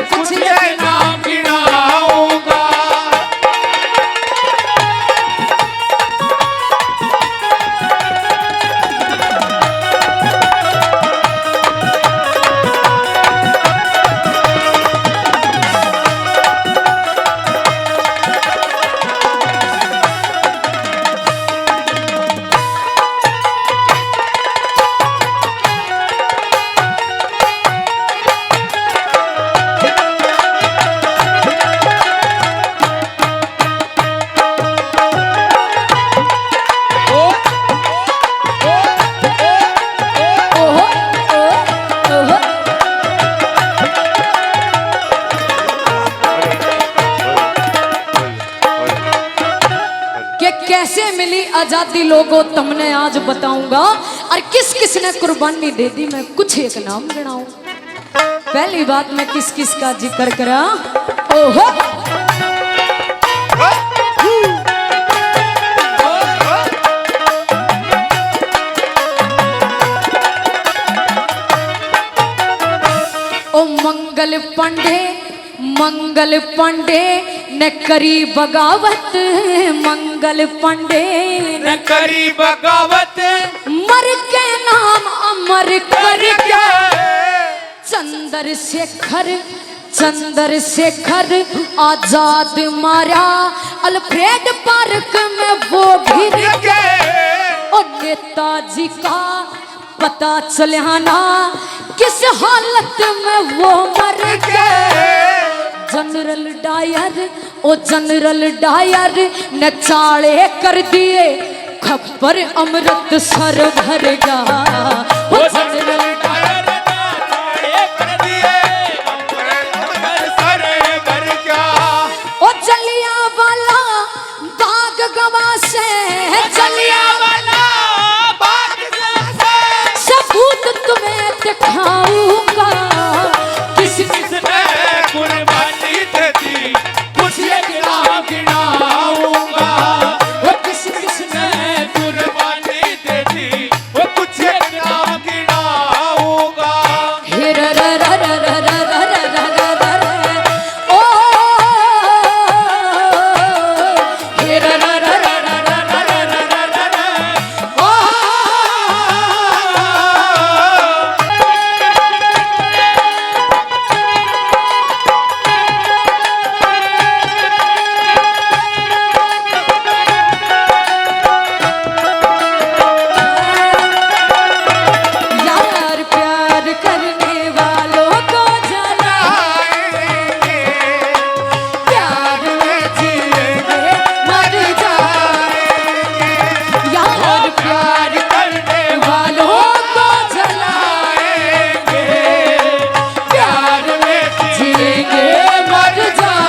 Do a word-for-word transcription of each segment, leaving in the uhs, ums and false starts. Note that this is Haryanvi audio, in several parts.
कुछ ये नाम गिनाऊंगा। कि कैसे मिली आजादी लोगों, तुमने आज बताऊंगा। और किस किस ने कुर्बानी दे दी, मैं कुछ एक नाम गिनाऊं। पहली बात, मैं किस किस का जिक्र करा? ओहो। ओ मंगल पांडे, मंगल पांडे ने करी बगावत, मंगल पांडे ने करी बगावत। मर के नाम अमर करके चंद्रशेखर, चंद्रशेखर आजाद मारा अल्फ्रेड पार्क में वो गिर गए। और नेताजी का पता चलिया ना किस हालत में वो मर गए। जनरल डायर, ओ जनरल डायर ने चाले कर दिए, खप्पर अमृतसर भर गया। ओ जनरल डायर ने चाले कर दिए, खप्पर अमृतसर भर गया। ओ जलियांवाला बाग गवा से, जलियांवाला बाग गवा से सबूत तुम्हें दिखाऊंगा। किस किसने कुर्बानी दे दी, कुछ एक नाम गिनाऊंगा। वो किस किसने कुर्बानी दे दी, वो कुछ एक नाम गिनाऊंगा। हे र र र र र र र र र र र र। ओ, हे र र र र र र र र र र र। ओ। यार प्यार करने वालों को जलाएंगे, प्यार में जिएंगे, मर जाएंगे। यार प्यार करने वालों को जलाएंगे, प्यार में जिएंगे, मर जाएंगे।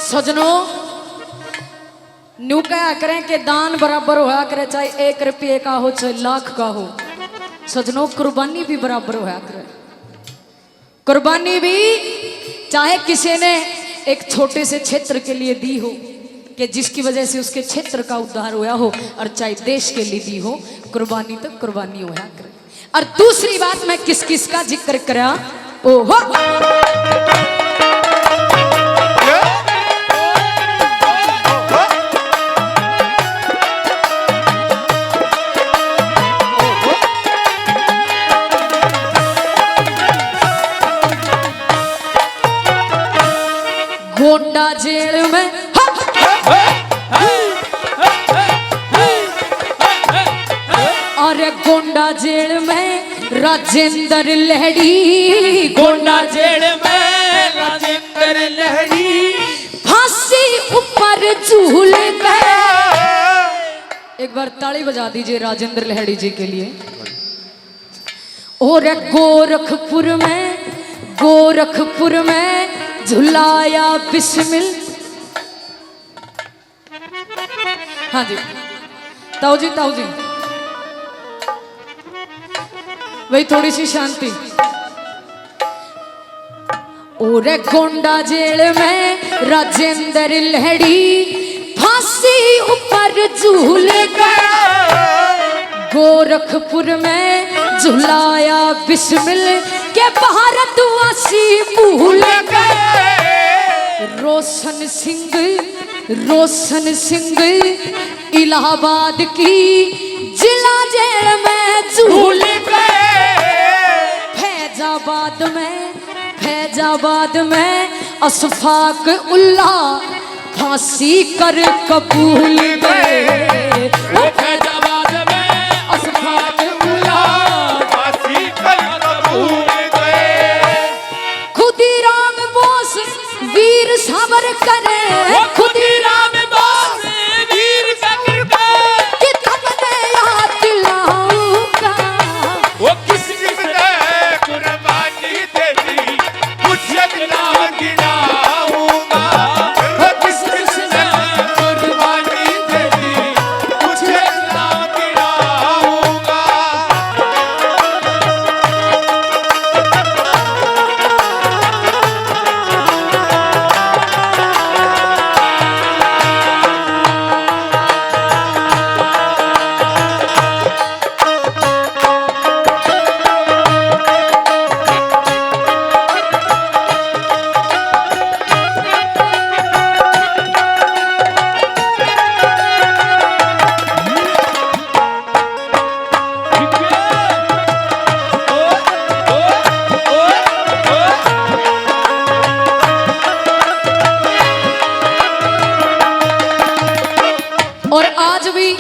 सजनों, न्यू कहा करें कि दान बराबर होया करे, चाहे एक रुपये का हो, चाहे लाख का हो। सजनों, कुर्बानी भी बराबर होया करे। कुर्बानी भी चाहे किसी ने एक छोटे से क्षेत्र के लिए दी हो, कि जिसकी वजह से उसके क्षेत्र का उद्धार होया हो, और चाहे देश के लिए दी हो, कुर्बानी तो कुर्बानी होया करे। और दूसरी बात, मैं किस किस का जिक्र करा? ओहो। जेल में, अरे गोंडा जेल में राजेंद्र लहड़ी, गोंडा जेल में राजेंद्र लहड़ी, फांसी ऊपर झूल गए। एक बार ताली बजा दीजिए राजेंद्र लहड़ी जी के लिए। और गोरखपुर में, गोरखपुर में झुलाया बिस्मिल। हाँ जी, ताऊ जी, ताऊ जी, भाई, थोड़ी सी शांति। और गोंडा जेल में राजेंद्र लहड़ी, फांसी ऊपर झूल गए। गोरखपुर में झुलाया बिस्मिल के भारतवासी भूल गए। रोशन सिंह, रोशन सिंह इलाहाबाद की जिला जेल में झूल गए। फैजाबाद में, फैजाबाद में अशफाक उल्ला फांसी कर कबूल गए। वो फैजाबाद में अशफाक उल्ला फांसी कर कबूल गए। खुदीराम बोस वीर सावरकर, वो खुदीराम बोस वीर सावरकर, कि तुमने याद दिलाऊंगा। वो किस किस ने कुर्बानी दे दी, मुझे ना गिनाऊंगा। वो किस किस ने कुर्बानी दे दी, मुझे ना गिनाऊंगा। और आज भी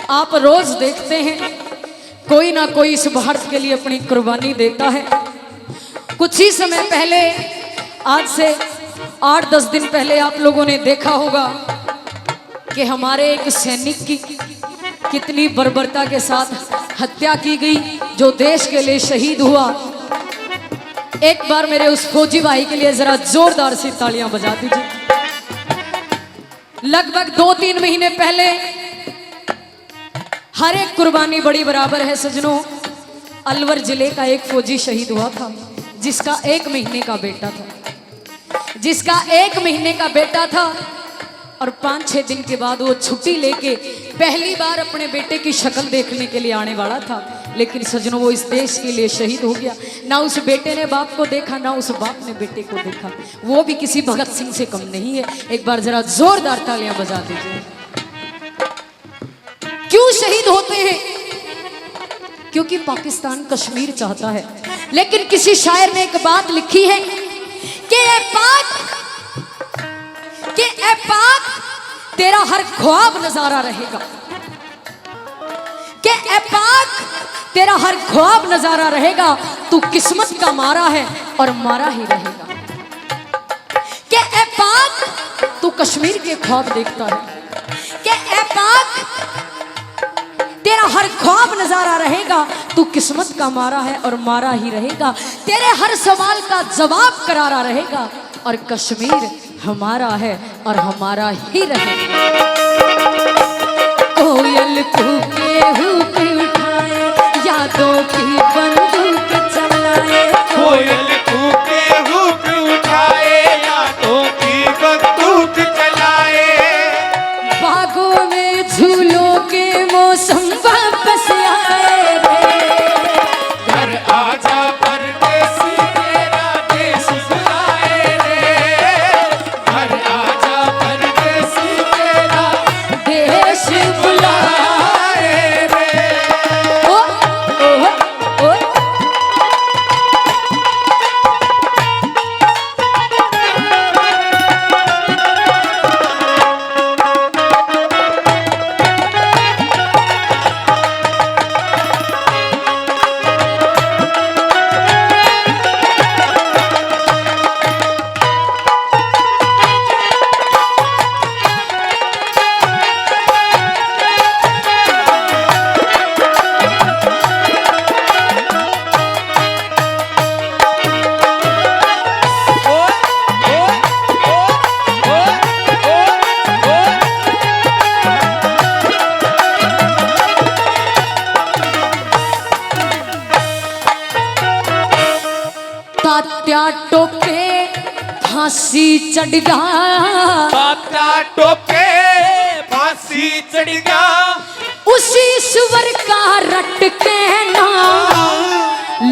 आप रोज देखते हैं, कोई ना कोई इस भारत के लिए अपनी कुर्बानी देता है। कुछ ही समय पहले, आज से आठ दस दिन पहले, आप लोगों ने देखा होगा कि हमारे एक सैनिक की कितनी बर्बरता के साथ हत्या की गई, जो देश के लिए शहीद हुआ। एक बार मेरे उस फौजी भाई के लिए जरा जोरदार सी तालियां बजा दीजिए। लगभग दो तीन महीने पहले हर एक कुर्बानी बड़ी बराबर है सजनों। अलवर जिले का एक फौजी शहीद हुआ था, जिसका एक महीने का बेटा था, जिसका एक महीने का बेटा था, और पाँच छह दिन के बाद वो छुट्टी लेके पहली बार अपने बेटे की शक्ल देखने के लिए आने वाला था। लेकिन सजनों, वो इस देश के लिए शहीद हो गया। ना उस बेटे ने बाप को देखा, ना उस बाप ने बेटे को देखा। वो भी किसी भगत सिंह से कम नहीं है। एक बार जरा जोरदार तालियां बजा दीजिए। क्यों शहीद होते हैं? क्योंकि पाकिस्तान कश्मीर चाहता है। लेकिन किसी शायर ने एक बात लिखी है कि ए पाक, कि ए पाक, तेरा हर ख्वाब नजारा रहेगा, कि ए पाक, तेरा हर ख्वाब नजारा रहेगा, तू किस्मत का मारा है और मारा ही रहेगा। के ए पाक, तू कश्मीर के ख्वाब देखता है। के ए पाक, तेरा हर ख्वाब नजारा रहेगा, तू किस्मत का मारा है और मारा ही रहेगा। तेरे हर सवाल का जवाब करारा रहेगा और कश्मीर हमारा है और हमारा ही रहेगा। कोयल कूके हुक उठाए, यादों की बंदूक चलाए। कोयल कूके हुक उठाए, यादों की बंदूक चलाए। बागों में झूलों के मौसम वापस आए रे। घर आजा परदेसी, तेरा देश बुलाए रे। घर आजा परदेसी, तेरा देश बुलाए रे। ओ, ओ, ओ। टोपे फांसी चढ़ गया। बाता टोपे फांसी चढ़ गया। उसी ईश्वर का रट कहना,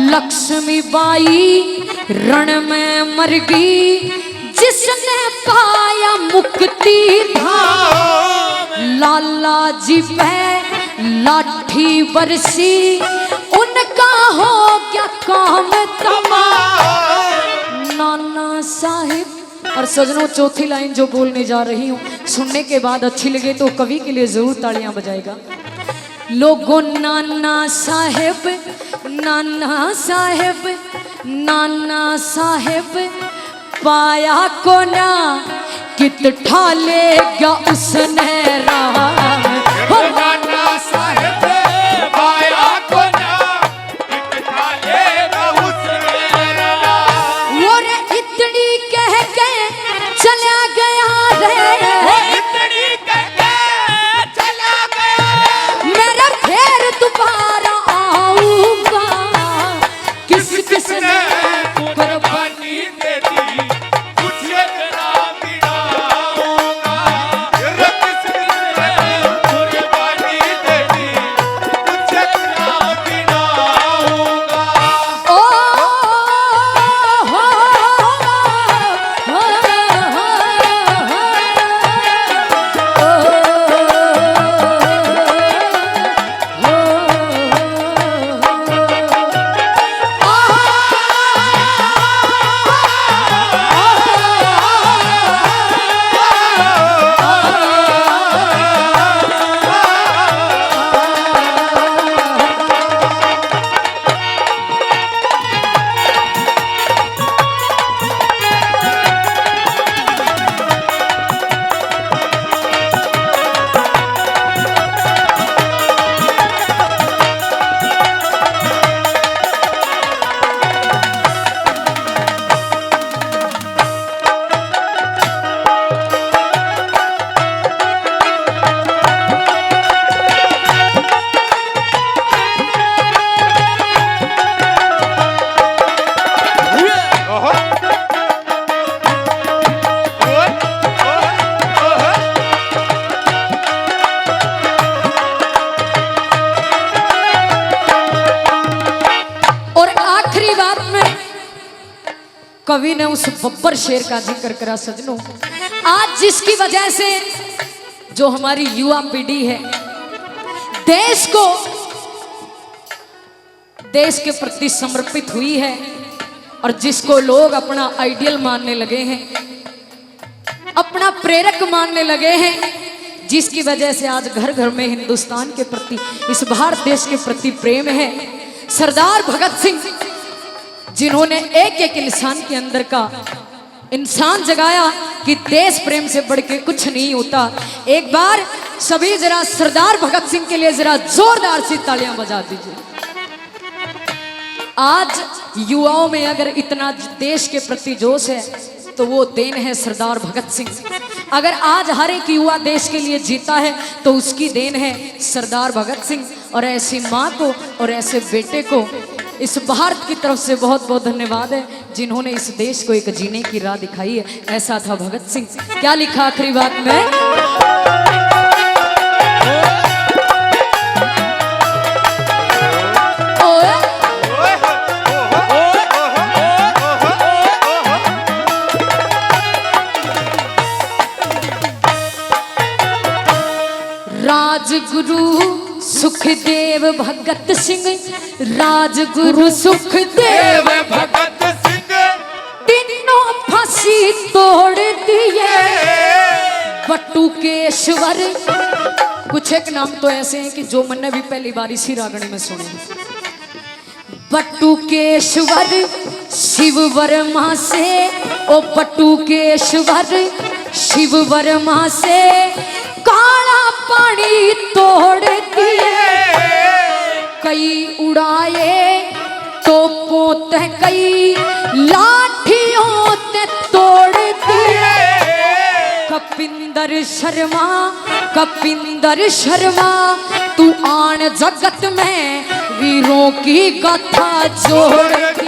लक्ष्मी बाई रण में मर गई, जिसने पाया मुक्ति धाम। लाला जी पे लाठी बरसी, उनका हो गया काम तमाम। नाना साहेब, और सजनों, चौथी लाइन जो बोलने जा रही हूँ, सुनने के बाद अच्छी लगे तो कवि के लिए जरूर तालियां बजाएगा। लोगों, नाना साहेब, नाना साहेब, नाना साहेब पाया कोना, कित ठाले गया उसने राम। हो नाना साहेब पाया कोना, कित ठाले गया उसने राम। वो रे इतनी कह के चला गया रे, इतनी कह के चला गया रे। मेरा फेर दोबारा आऊंगा। किस किस ने कुर्बानी दे दी, तुझे तेरा गिनाऊंगा। रे किस किस ने कुर्बानी दे दी, तुझे तेरा गिनाऊंगा। ओ और आखिरी बात में कवि ने उस बब्बर शेर का जिक्र करा। सजनों, आज जिसकी वजह से जो हमारी युवा पीढ़ी है, देश को, देश के प्रति समर्पित हुई है और जिसको लोग अपना आइडियल मानने लगे हैं, अपना प्रेरक मानने लगे हैं, जिसकी वजह से आज घर घर में हिंदुस्तान के प्रति, इस भारत देश के प्रति प्रेम है। सरदार भगत सिंह, जिन्होंने एक एक इंसान के अंदर का इंसान जगाया कि देश प्रेम से बढ़ के कुछ नहीं होता। एक बार सभी जरा सरदार भगत सिंह के लिए जरा जोरदार सी तालियां बजा दीजिए। आज युवाओं में अगर इतना देश के प्रति जोश है तो वो देन है सरदार भगत सिंह। अगर आज हर एक युवा देश के लिए जीता है तो उसकी देन है सरदार भगत सिंह। और ऐसी माँ को और ऐसे बेटे को इस भारत की तरफ से बहुत बहुत धन्यवाद है, जिन्होंने इस देश को एक जीने की राह दिखाई है। ऐसा था भगत सिंह। क्या लिखा आखिरी बात में? ओए। राजगुरु सुखदेव भगत सिंह, राजगुरु सुखदेव भगत सिंह तीनों फांसी तोड़ दिए। बटुकेश्वर, कुछ एक नाम तो ऐसे हैं कि जो मैंने भी पहली बार इसी रागणी में सुने। बटुकेश्वर शिव वर्मा से, ओ बटुकेश्वर शिव वर्मा से काला पानी तोड़ दिए। कई उड़ाए तोपों ते, कई लाठियों ते तोड़ दिए। कपिंदर शर्मा, कपिंदर शर्मा, तू आन जगत में वीरों की गाथा जोड़।